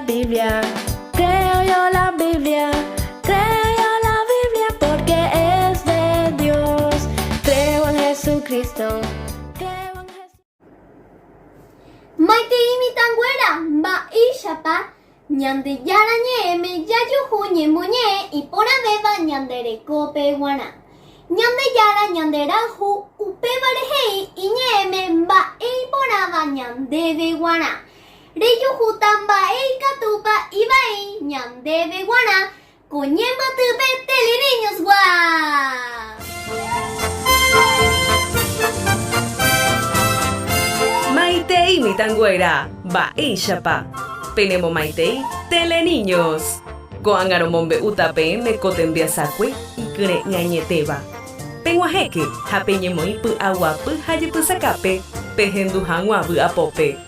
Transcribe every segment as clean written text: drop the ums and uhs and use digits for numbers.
Biblia, creo yo la Biblia, creo yo la Biblia porque es de Dios. Creo en Jesucristo, creo en Jesucristo. Maitei mitãnguéra, mba'éichapa Ñandejára ñe'ẽme jajuhu ñemoñe'ẽ iporãvéva ñande rekópe guarã. Ñandejára ñande rayhu, upévare he'i iñe'ẽme mba'e iporãva ñandéve guarã. Rejuhúta mba'e ikatúpa ivai ñandéve guarã Ko ñembyatýpe Teleniños-gua! Maitei mitãnguéra, mba'éichapa? Penemomaitei Teleniños! Ko'ág̃a romombe'úta peẽme ko tembiasakue ikyre'ỹ añetéva. Peg̃uahẽke ha peñemoĩ py'aguapy ha jepysakápe pehendu hag̃ua vy'apópe.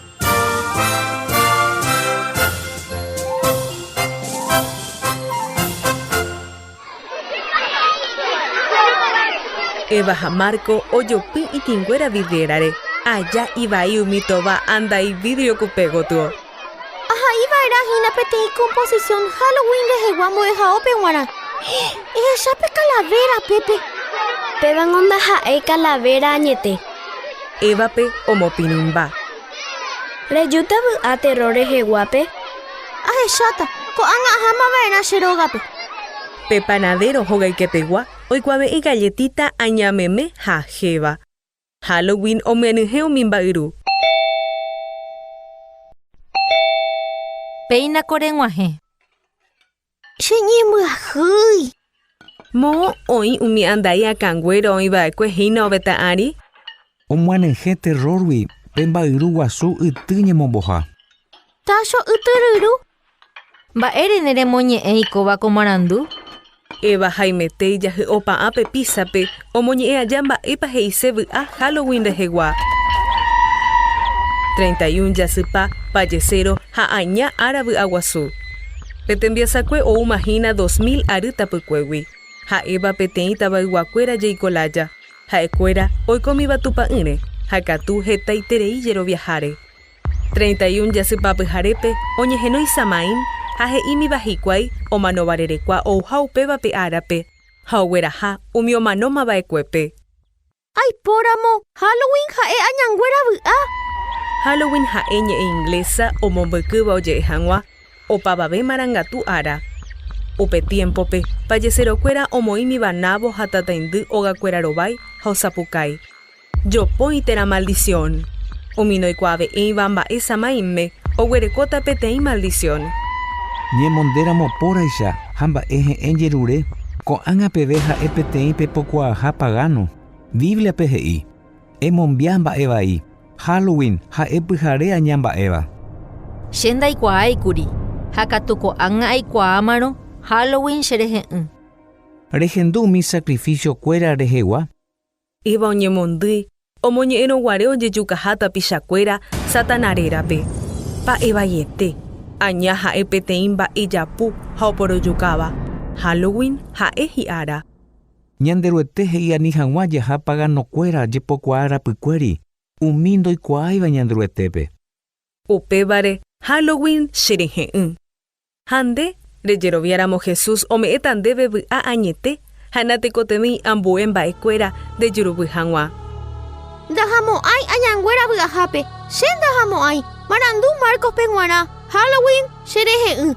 Eva ha Marco ojopy itĩnguéra vidriérare, aja ivai umi tova andai vídrio kupe gotyo. Ahai va'erã hína peteĩ composición Halloween rehegua mbo'ehaópe g̃uarã. Ehecha pe calavera, Pepe. Pévango ndaha'éi calavera añete. Évape omopirĩmba. Rejúta vy'a terror reheguápe? Ahecháta, ko'ág̃a aháma va'erã che rógape. Pe panadero hogaykepegua oikuave'ẽ galletita añameme ha héva. Halloween omyenyhẽ umi mba'yru. Péina ko reg̃uahẽ. Che ñembyahýi. Moõ oĩ umi andai akãnguéra oĩ va'ekue hína ovetã ári? Omyanyhẽ terror-gui pe mba'yru guasu yty ñemomboha. Tácho yty ryru. Mba'ére neremoñe'ẽi kóva ko marandu? Eva haimete ijahy'opa'ã pe písape omoñe'ẽ aja mba'épa he'ise vy'a Halloween rehegua. 31 jasypa, pajeséro ha aña ára vy'aguasu. Pe tembiasakue oúma hína 2000 ary tapykuégui, ha'éva peteĩ tavayguakuéra jeikolája, ha'ekuéra oikómiva Tupã'ỹre, ha katu hetaiterei jeroviaháre. 31 jasypa pyharépe oñehenói Samaín ha he'ímiva hikuái omanóva rerekua ouha upéva pe árape ha ogueraha umi omanóma va'ekuépe. Aipóramo, Halloween ha'e añanguéra vy'a. Halloween ha'e ñe'ẽ inglesa omombykýva oje'e hag̃ua opavave marangatu ára. Upe tiémpope, pajeserokuéra omoĩmiva návo ha tataindy ogakuéra rovái ha osapukái. Jopói térã maldicion. Umi noikuaave'ẽiva mba'e Samaíme oguerekóta peteĩ maldicion. Ñemondéramo póraicha ha mba'e he'ẽ jerure, ko'ág̃a peve ha'e peteĩ pepokuaaha pagano. Bíbliape he'i, Emombia mba'e vai, Halloween ha'e pyhare aña mba'éva. Che ndaikuaáikuri, ha katu ko'ág̃a aikuaámarõ Halloween che rehe'ỹ. Rehendu umi sacrificio kuéra rehegua? Eva oñemondýi omoñe'ẽrõ guare ojejukaha tapichakuéra Satana rérape. Mba'e vaiete! Aña ha'e peteĩ mba'e japu ha oporojukáva. Halloween ha'e hi'ára. Ñanderuete he'i ani hag̃ua jaha paganokuéra jepokuaa rapykuéri umi ndoikuaáiva Ñanderuetépe. Upévare Halloween cherehe'ỹ. Ha nde, rejeroviáramo Jesús ome'ẽta ndéve vy'a añete ha natekotevẽi ambue mba'ekuéra nde juruvy hag̃ua. Ndahamo'ãi añanguéra vy'ahápe, che ndahamo'ãi, marandu Marcos-pe g̃uarã, Halloween, che rehe'ỹ.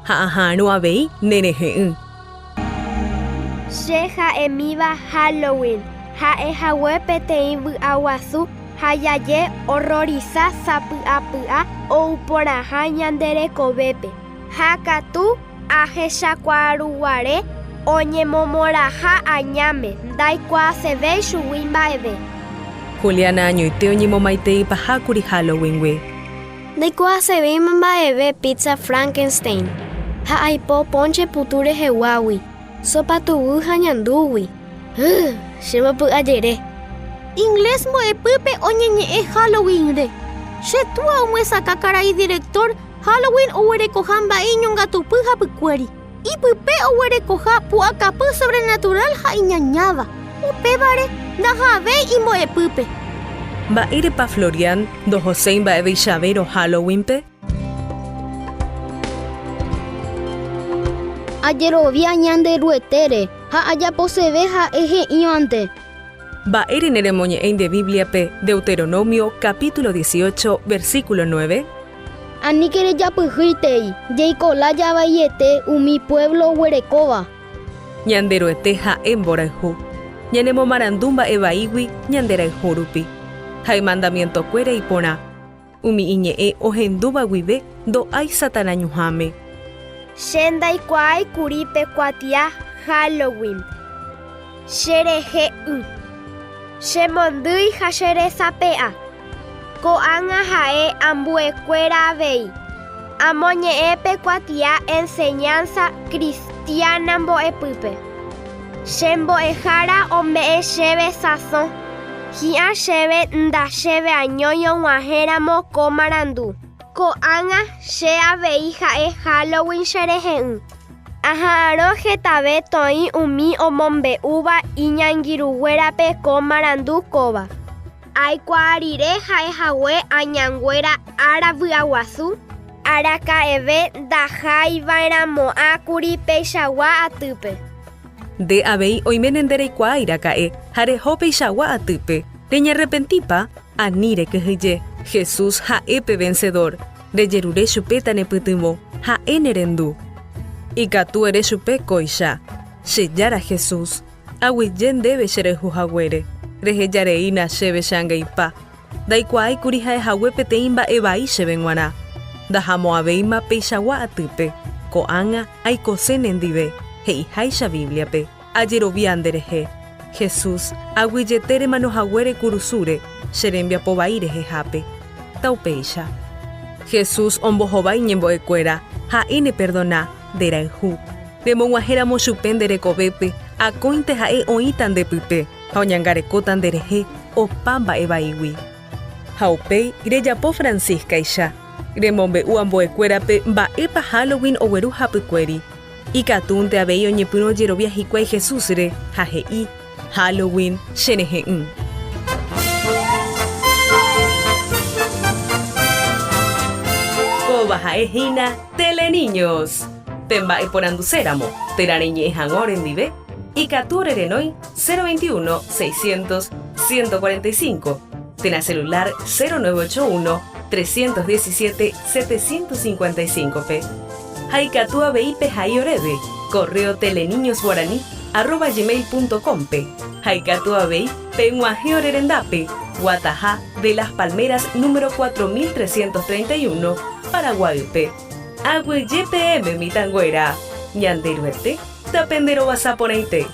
Ha aha'arõ avei ne rehe'ỹ. Che ha'emíva Halloween ha'ehague peteĩ vy'aguasu ha jaje orrorisa sapy'apy'a ou porãha ñande rekovépe. Ha katu ahechakuaaruguare oñemomorãha añáme ndaikuaasevéi chugui mba'eve. Juliana añoite oñemomaitei pahákuri Halloween-gui. Ndaikuaasevéima mba'eve pizza Frankenstein ha aipo ponche putu reheguágui, sopa tuguy ha ñandúgui. Hýy, che mbopy'ajere. Inglés mbo'epýpe oñeñe'ẽ Halloween-re. Che túa omyesakã karai director Halloween oguerekoha mba'e iñongatupy hapykuéri. Ipype oguerekoha pu'akapy sobrenatural ha iñañáva. Upévare ndahavéi imbo'epýpe. Mba'érepa Florian ndohoséi mba'eveichavérõ Halloween-pe? Ajerovia Ñanderuetére ha ajaposeve ha'e he'ívante. Mba'ére neremoñe'ẽi nde Bíbliape Deuteronomio capítulo 18, versículo 9? Aníke rejapyhýitei jeiko lája vaiete umi puévlo oguerekóva. Ñanderuete ha'e mborayhu. Ñanemomarandu mba'e vaígui ñanderayhu rupi. Ha imandamientokuéra iporã. Umi iñe'ẽ ohendúva guive ndo'ái Satana ñuhãme. Che ndaikuaái kuri pe kuatia Halloween che rehe'ỹ. Che mondýi ha che resape'a. Ko'ág̃a ha'e ambuekuéra avei. Amoñe'ẽ pe kuatia Enseñanza Cristiana mbo'epýpe. Che mbo'ehára ome'ẽ chéve sasõ. Hi'ã chéve ndachéve añói og̃uahẽramo ko marandu. Ko'ág̃a che avei ha'e Halloween cherehe'ỹ. Aha'arõ hetave toĩ umi omombe'úva iñangirũguérape ko marandu kóva. Aikuaa rire ha'ehague añanguéra ára vy'aguasu, araka'eve ndahaiva'erãmo'ãkuri peichagua atýpe. Nde avei oiméne ndereikuaái raka'e ha reho peichagua atýpe. Reñarrepentípa? Ani rekyhyje. Jesús ha'e pe vencedor. Rejerure chupe tanepytyvõ, ha'e nerendu. Ikatu ere chupe kóicha, Che Jára Jesús, aguyje ndéve cherayhu haguére. Reheja reína chéve che angaipa. Ndaikuaái kuri ha'ehague peteĩ mba'e vai chéve g̃uarã. Ndahamo'ãvéima peichagua atýpe. Ko'ág̃a aikose nendive, he'iháicha Bíbliape. Ajerovia nderehe. Jesús, aguyjete remano haguére kurusúre, che rembiapo vai rehehápe. Taupéicha. Jesús ombohovái ñembo'ekuéra, Ha'e neperdona, nderayhu. Remog̃uahẽramo chupe nde rekovépe, akóinte ha'e oĩta nde pype ha oñangarekóta nderehe opa mba'e vaígui. Ha upéi rejapo Francisca-icha, remombe'u ambuekuérape mba'épa Halloween ogueru hapykuéri. Ikatúnte avei oñepyrũ ojerovia hikuái Jesús-re ha he'i, Halloween che rehe'ỹ. Kóva ha'e hína Teleniños. Pe mba'eporanduséramo térã reñe'ẽ hag̃ua orendive, ikatu orerenói 021 600 145 térã celular 0981 317 755-pe. Ha ikatu avei pehai oréve correo teleniñosguarani arroba gmail punto com-pe ha ikatu avei peg̃uahẽ ore rendápe Guataha de las Palmeras número 4331, Paraguaýpe. Aguyje peẽme mitãnguéra! Ñanderuete tapenderovasa porãite!